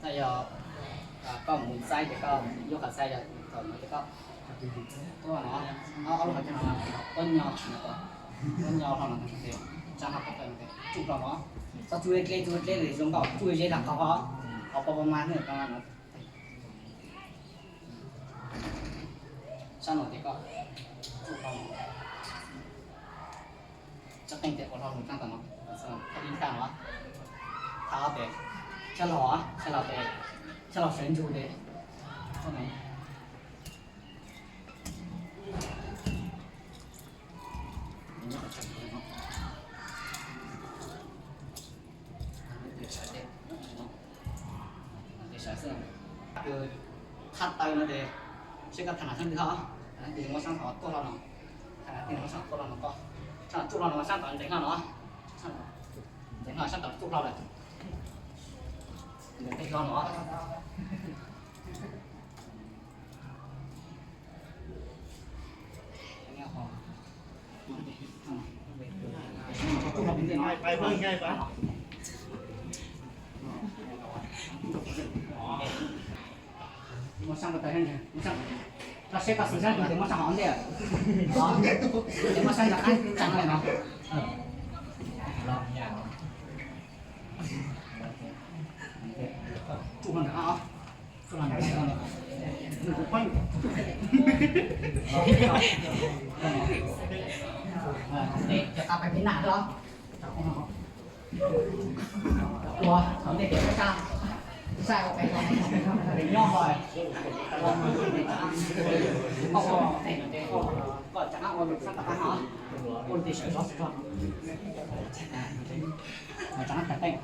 Yog koj mus xaib ces koj yuav qhov xaib yog thaum no ces koj tuaj no, ob lub qhov cag no, tuab nyo, tuab nyo hlo no, tsab no, tsuj hlo no, txhob tsuj dleb, tsuj dleb li zoo nkauj, tsuj ze tag qhov, qhov pom pom mas no. Sab no ces koj tsuj hlo no. Tsob qeej tes ua hlo mus txog tom no, thaj ib thaj no, thaj ob tes, sab laug, sab laug tes, sab laug sawv ntsug tes, sawv xwb. Thaj taw no ces seb koj tham nas sab ntwg ho, tham nas ntwg muab sab tod tuaj hlo no, tham nas ntwg muab sab tuaj hlo no koj, sab tod tsuj hlo no sab tod ntxeev hlo no, ntxeev hlo sab tod tsuj hlo lawm, ntxeev teg hlo no. Muab sab ko taw, muab sab, koj seb koj xwm sab ntawd muab sab hauv ntej, muab sab ntawd qab tsaa li no. Tsuj hlo ntawm qab os. Tsuj hlo ntawm qab. Cov qab pais pem nam os. Ua thaum ntej ces muab sab, sab ua pem, pem nyob ho. Koj ua pem no ces koj rov qab ua sab tom qab no, ua li sawv zov xwb tso. Rov qab tag teej.